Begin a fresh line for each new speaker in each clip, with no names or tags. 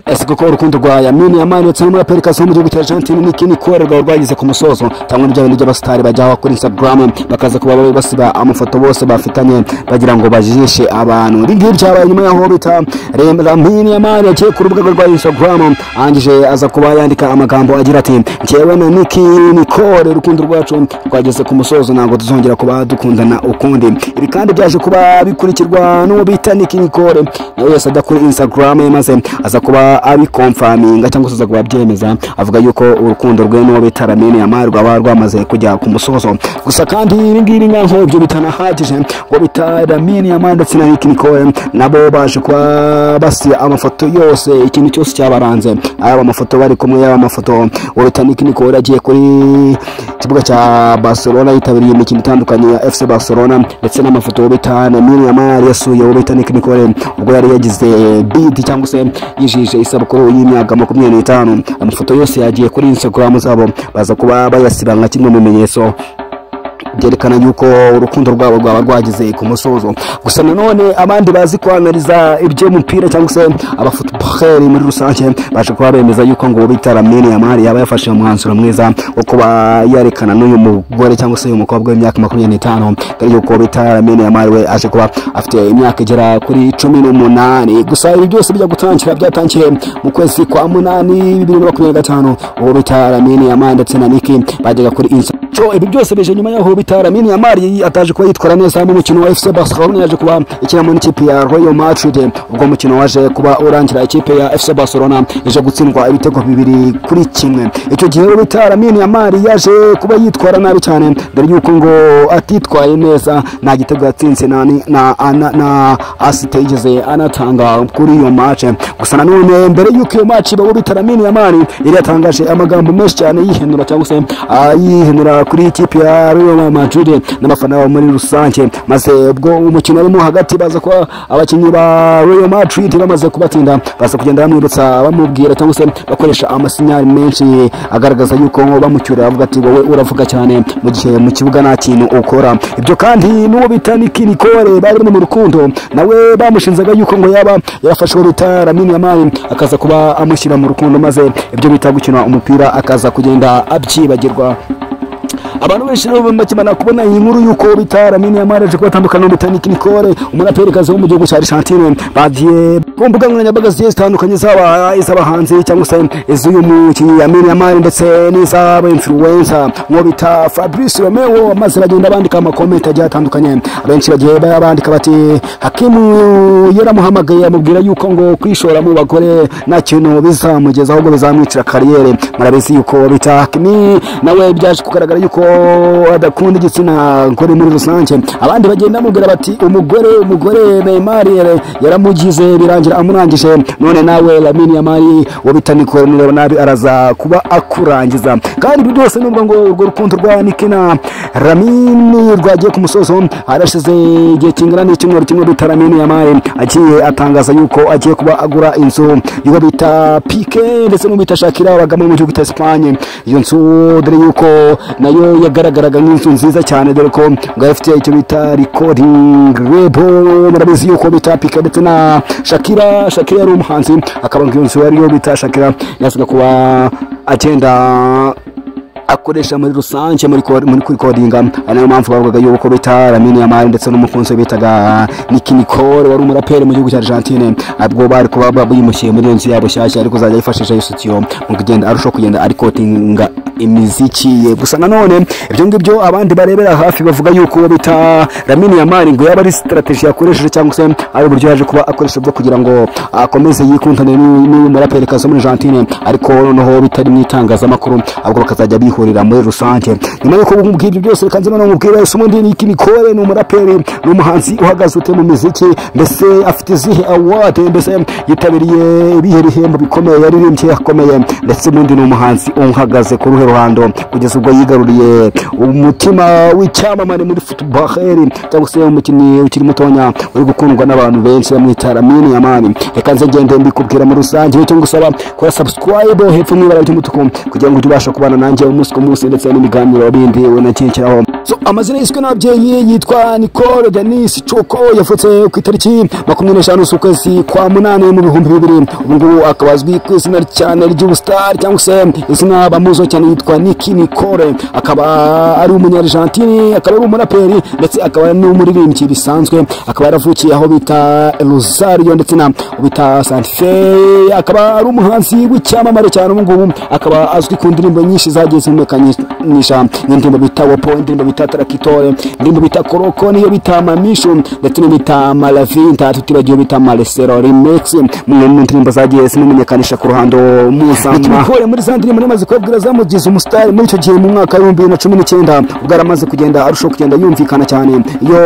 Ese koko urukundo rwa Lamine Yamal ndetse n'umuraperikazi wo mu gihugu cya Argentine Nicki Nicole rwaba rwageze ku musozo, cyangwa n'ibyo bintu by'abasitari bajya kuri Instagram bakaza kuba basiba amafoto bose bafitanye bagira ngo bajijishe abantu? Ibi ngibi byabaye nyuma y'aho bita Lamine Yamal yagiye ku rubuga rwa Instagram, arangije aza kuba yandika amagambo agira ati: "Njyewe na Nicki Nicole urukundo rwacu rwageze ku musozo, ntabwo tuzongera kuba dukundana ukundi." Ibi kandi byaje kuba bikurikirwa n'uwo bita Nicki Nicole, nawe wese ajya kuri Instagram maze aza kuba abiconfirminga cyangwa se aza kuba abyemeza, avuga yuko urukundo rwe n'uwo bita Lamine Yamal rwaba rwamaze kujya ku musozo. Gusa kandi ibi ngibi nkaho ibyo bitanahagije, ngo bita Lamine Yamal ndetse na Nicki Nicole nabo baje kuba basiba amafoto yose, ikintu cyose cyabaranze, yaba amafoto bari kumwe, yaba amafoto uwo bita Nicki Nicole agiye kuri kibuga cya Barcelona yitabiriye imikino itandukanye ya FC Barcelona, ndetse n'amafoto uwo bita Lamine Yamal yasuye uwo bita Nicki Nicole ubwo yari yagize birthday cyangwa se yijije isabukuru y'imyaka 25. Amafoto yose yagiye kuri Instagram zabo baza kuba bayasiba nka kimwe mu bimenyetso byerekana yuko urukundo rwabo rwaba rwageze ku musozo. Gusa nanone abandi bazi kwanalyza iby'umupira cyangwa se abafootballeri muri rusange baje kuba bemeza yuko ngo bita Lamine Yamal yaba yafashe umwanzuro mwiza wo kuba yerekana n'uyu mugore cyangwa se uyu mukobwa w'imyaka 25, dore yuko bita Lamine Yamal we aje kuba afite imyaka igera kuri 18. Gusa ibi byose bijya gutangira, byatangiye mu kwezi kwa munani 2025, uwo bita Lamine Yamal ndetse na Nicki bajyaga kuri Insta. So ibi byose bije nyuma yaho bita Lamine Yamal ataje kuba yitwara neza mu mukino wa FC Barcelona yaje kuba ikina mu ikipe ya Real Madrid. Ubwo mukino waje kuba urangira ikipe ya FC Barcelona ije gutsindwa ibitego 2-1. Icyo gihe bita Lamine Yamal yaje kuba yitwara nabi cyane, dore yuko ngo atitwaye neza, nta gitego yatsinze na assist yigeze anatanga kuri iyo match. Gusa nanone mbere yuko iyo match babo bita Lamine Yamal yari yatangaje amagambo menshi cyane yihenura cyangwa se yihenura kuri ikipe ya Real Madrid n'abafana babo muri rusange, maze ubwo umukino arimo hagati baza kuba abakinnyi ba Real Madrid bamaze kubatsinda, baza kugenda bamwibutsa, bamubwira cyangwa se bakoresha amasinyari menshi agaragaza yuko bamucyura, bavuga ati: "Wowe uravuga cyane mu gihe mu kibuga nta kintu ukora." Ibyo kandi n'uwo bita Nicki Nicole bari mu rukundo nawe bamushinzaga yuko ngo yaba yarafashe uwo bita Lamine Yamal akaza kuba amushyira mu rukundo, maze ibyo bita gukina umupira akaza kugenda abyibagirwa. Abantu benshi rero bakimara kubona iyi nkuru yuko bita Lamine Yamal aje kuba atandukana n'uwo bita Nicki Nicole, umuraperikazi wo mu gihugu cya Argentine, bagiye ku mbuga nkoranyambaga zigiye zitandukanye, zaba iz'abahanzi cyangwa se iz'uyu mukinnyi Lamine Yamal ndetse n'iz'aba influencer nk'uwo bita Fabrice Romeo, maze bagenda bandika amacomments agiye atandukanye. Abenshi bagiye bandika bati: "Hakimu yaramuhamagaye amubwira yuko ngo kwishora mu bagore nta kintu bizamugeza, ahubwo bizamwicira carrière." Murabizi yuko bita Hakimi nawe byaje kugaragara yuko adakunda igitsina gore muri rusange. Abandi bagenda bamubwira bati: "Umugore Neymar yaramugize birangira amurangije, none nawe Lamine Yamal wo bita Nicole nireba nabi araza kuba akurangiza." Kandi ibi byose, nubwo ngo urwo rukundo rwa Nicki na Lamine rwagiye ku musozo, harashize igihe kingana n'icyumweru kimwe bita Lamine Yamal agiye atangaza yuko agiye kuba agura inzu y'uwo bita Pique ndetse n'uwo bita Shakira bagamo mu gihugu cya Espagne. Iyo nzu dore yuko nayo yagaragaraga nk'inzu nziza cyane, dore ko ngo ifite icyo bita recording label. Murabizi yuko bita Pique ndetse na Shakira, Shakira yari umuhanzi, akaba ngo iyo nzu yari yo bita Shakira yasaga kuba agenda akoresha muri rusange muri kurecordinga. Ari nayo mpamvu bavugaga yuko bita Lamine Yamal ndetse n'umukunzi we bitaga Nicki Nicole wari umuraperi mu gihugu cya Argentine, ubwo bari kuba bimushyiye muri iyo nzu yabo nshyashya, ariko kuzajya yifashisha iyo studio mu kugenda arushaho kugenda arecordinga imiziki ye. Gusa nanone ibyo ngibyo abandi barebera hafi bavuga yuko uwo bita Lamine Yamal ngo yaba ari strategy yakoresheje cyangwa se ari uburyo yaje kuba akoresha bwo kugira ngo akomeze yikundane n'uyu muraperi kazi muri Argentine, ariko noneho bitari mu itangazamakuru, ahubwo bakazajya bihurira muri rusange. Nyuma y'uko nkubwira ibyo byose, reka nze noneho nkubwire: ese ubundi Nicki Nicole ni umuraperi, ni umuhanzi uhagaze ute mu miziki? Mbese afite izihe award? Mbese yitabiriye ibihe bihembo bikomeye? Yaririmbye akomeye? Ndetse ubundi ni umuhanzi uhagaze ku ruhe ruhando kugeza ubwo yigaruriye umutima w'icyamamare muri football cyangwa se umukinnyi ukiri mutonya uri gukundwa n'abantu benshi bamwita Lamine Yamal? Reka nze ngende mbikubwira muri rusange. Icyo ngusaba, kora subscribe hepfo mu ibara ry'umutuku kugira ngo ujye ubasha kubana nanjye umunsi ku munsi ndetse n'ibiganiro bindi unakikiraho. So, amazina yiswe n'ababyeyi yitwa Nicole Denis Choko, yavutse ku itariki 25 z'ukwezi kwa munani mu 2000. Ubu ngubu akaba azwi ku izina cyane ry'ubustar cyangwa se izina bamuzo cyane yitwa Nicky Nicole. Akaba ari umunya-Argentine, akaba ari umuraperi ndetse akaba n'umuririmbyi bisanzwe. Akaba yaravukiye aho bita Rosario ndetse na bita Santa Fe. Akaba ari umuhanzi w'icyamamare cyane. Ubu ngubu akaba azwi ku ndirimbo nyinshi zagiye zimenyekanisha, indirimbo bita Wopo, indirimbo bita Tarakitore, indirimbo bita Koroko, niyo bita Mamishu ndetse n'iyo bita Malavinta, tutibagiwe bita Malesero Remix, mu ndirimbo zagiye zimenyekanisha ku ruhando mpuzamahanga. Muri za ndirimbo namaze kubabwira zamugize umusitari muri icyo gihe mu mwaka wa 2019, ubwo yaramaze kugenda arushaho kugenda yumvikana cyane. Iyo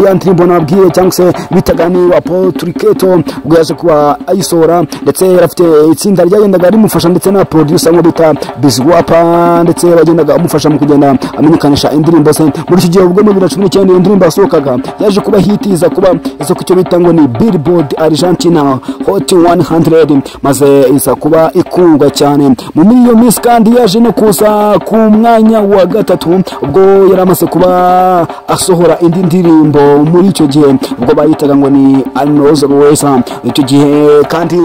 ya ndirimbo nababwiye cyangwa se bitaga ni Wapo Turiketo, ubwo yaje kuba ayisohora, ndetse yari afite itsinda ryagendaga rimufasha ndetse na producer ngo bita Bizwapa, ndetse bagendaga amufasha mu kugenda amenyekanisha indirimbo ze. Muri iki gihe ubwo muri 2019 iyo ndirimbo yasohokaga, yaje kuba hit, iza kuba iza ku cyo bita ngo ni Billboard Argentina Hot 100, maze iza kuba ikundwa cyane. Muri iyo minsi kandi yaje no kuza ku mwanya wa gatatu, ubwo yari amaze kuba asohora indi ndirimbo muri icyo gihe, ubwo bayitaga ngo ni Anoza Wesa. Icyo gihe kandi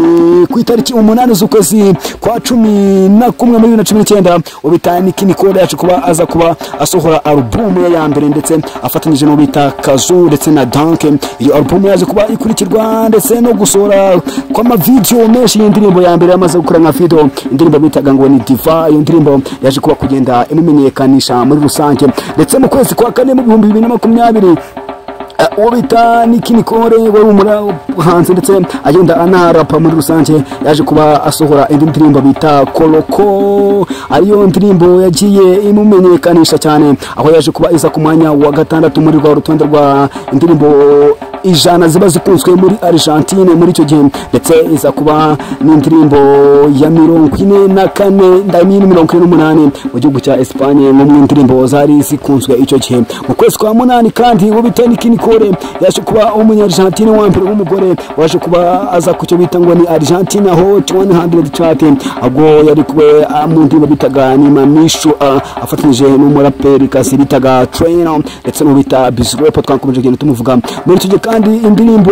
ku itariki 8 z'ukwezi kwa 11 muri 2019, ubita Nicky Nicole yaje kuba aza kuba asohora album ye ya mbere, ndetse afatanyije n'uwo bita Kazu ndetse na Danke. Iyo album yaje kuba ikurikirwa ndetse no gusohora kw'amavideo menshi y'indirimbo ya mbere yamaze gukora nka video, indirimbo bitaga ngo ni Diva. Iyo ndirimbo yaje kuba kugenda imumenyekanisha muri rusange. Ndetse mu kwezi kwa kane mu 2020, uwo bita Nicky Nicole wari umuhanzi ndetse agenda anarapa muri rusange, yaje kuba asohora indi ndirimbo bita Koloko, ariyo ndirimbo yagiye imumenyekanisha cyane, aho yaje kuba iza ku mwanya wa gatandatu muri rwa rutonde rwa indirimbo 100 ziba zikunzwe muri Argentine muri icyo gihe, ndetse iza kuba n'indirimbo ya 44, ndamini 48 mu gihugu cya Espagne, nko mu ndirimbo zari zikunzwe icyo gihe. Mu kwezi kwa munani kandi, uwo bita Nicky Nicole yaje kuba umunya-Argentine wa mbere w'umugore waje kuba aza ku cyo bita ngo ni Argentina Hot 100 chart, ubwo yari kuwe mu ndirimbo bitaga ni Mamishu, afatanyije n'umuraperi kasi bitaga Trainer ndetse n'uwo bita Bizwepo twakomeje kugenda tumuvuga. Muri icyo gihe kandi indirimbo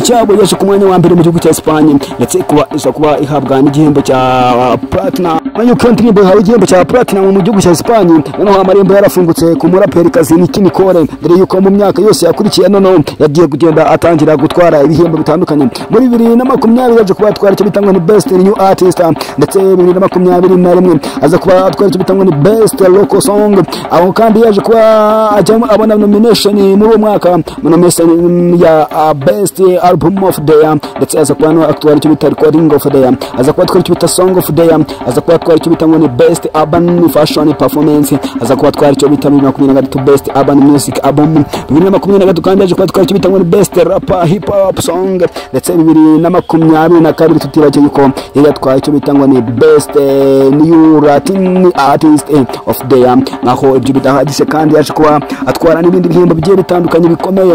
cyabo yaje ku mwanya wa mbere mu gihugu cya Espagne, ndetse kuba iza kuba ihabwa n'igihembo cya platinum. Mwanya uko indirimbo ihawe igihembo cya platinum mu gihugu cya Espagne, noneho amarembo yarafungutse ku muraperi kazi Nicky Nicole, dore yuko mu myaka yose yakurikiye noneho yagiye kugenda atangira gutwara ibihembo bitandukanye. Muri 2020 yaje kuba atwara icyo bita ngo ni Best New Artist, ndetse 2021 aza kuba atwara icyo bita ngo ni Best Local Song. Aho kandi yaje kuba ajya abona nomination muri uwo mwaka, nomination ya Best Album of the Year, ndetse aza kuba no atwara icyo bita Recording of the Year, aza kuba atwara icyo bita Song of the Year, aza kuba atwara icyo bita ngo ni Best Urban Fashion Performance, aza kuba atwara icyo bita 2023 Best Urban Music Album. 2023 kandi yaje kuba atwara icyo bita ngo ni Best Rapper Hip Hop Song, ndetse 2022 tutibagiwe yuko yari yatwaye icyo bita ngo ni Best New Latin Artist of the Year. Naho ibyo bidahagije kandi yaje kuba atwara n'ibindi bihembo bigiye bitandukanye bikomeye.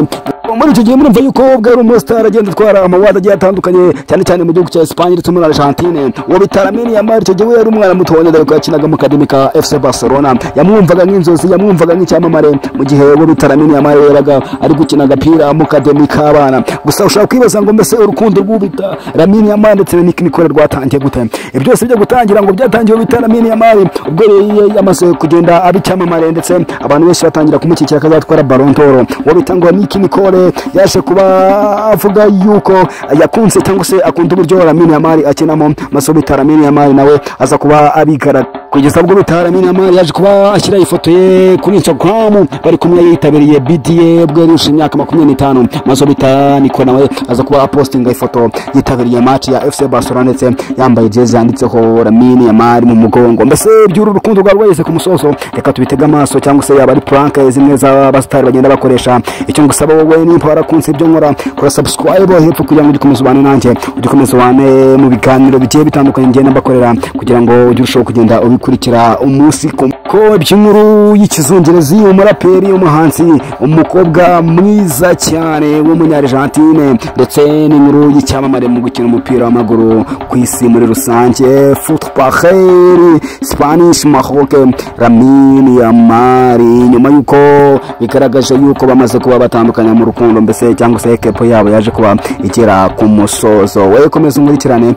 Muri icyo gihe murumva yuko ubwo ari umustar agenda atwara ama award agiye atandukanye, cyane cyane mu gihugu cya Espagne ndetse muri Argentine. Uwo bita Lamine Yamal icyo gihe we yari umwana mutoya, dore ko yakinaga mu kademi ka FC Barcelona. Yamwumvaga nk'inzozi, yamwumvaga nk'icyamamare, mu gihe uwo bita Lamine Yamal yabaga ari gukina agapira mu kademi k'abana. Gusa ushobora kwibaza ngo mbese urukundo rw'ubita Lamine Yamal ndetse na Nicky Nicole rwatangiye gute? Ibyo byose bijya gutangira, ngo byatangiye bita Lamine Yamal ubwo yari yamaze kugenda aba icyamamare, ndetse abantu benshi batangira kumushyigikira akazatwara Ballon d'Or. Uwo bita ngo Nicky Nicole yaje kuba avuga yuko yakunze cyangwa se akunda uburyo Lamine Yamal akinamo, maze bita Lamine Yamal nawe aza kuba abigaragaza, kugeza ubwo bita Lamine Yamal yaje kuba ashyira ifoto ye kuri Instagram bari kumwe yitabiriye BDA ubwo yari yujuje imyaka 25, maze bita Nico nawe aza kuba apostinga ifoto yitabiriye match ya FC Barcelona, ndetse yambaye jezi yanditseho Lamine Yamal mu mugongo. Mbese by'uru rukundo rwa rwahise ku musozo? Reka tubitege amaso, cyangwa se yaba ari prank zimwe z'abasitari bagenda bakoresha. Icyo ngusaba wowe, nimba warakunze ibyo nkora, kora subscribe hepfo kugira ngo ujye ukomeza ubane nanjye, ujye ukomeza ubane mu biganiro bigiye bitandukanye ngenda mbakorera, kugira ngo ujye urushaho kugenda ubikunda. kubikurikira umunsi ko by'inkuru y'ikizungerezi. Umuraperi, umuhanzi, umukobwa mwiza cyane w'umunya-Argentine, ndetse n'inkuru y'icyamamare mu gukina umupira w'amaguru ku isi muri rusange, footballer Spanish Maroc Lamine Yamal, nyuma y'uko bigaragaje yuko bamaze kuba batandukanya mu rukundo mbese, cyangwa se couple yabo yaje kuba igera ku musozo. Wowe komeza unkurikirane.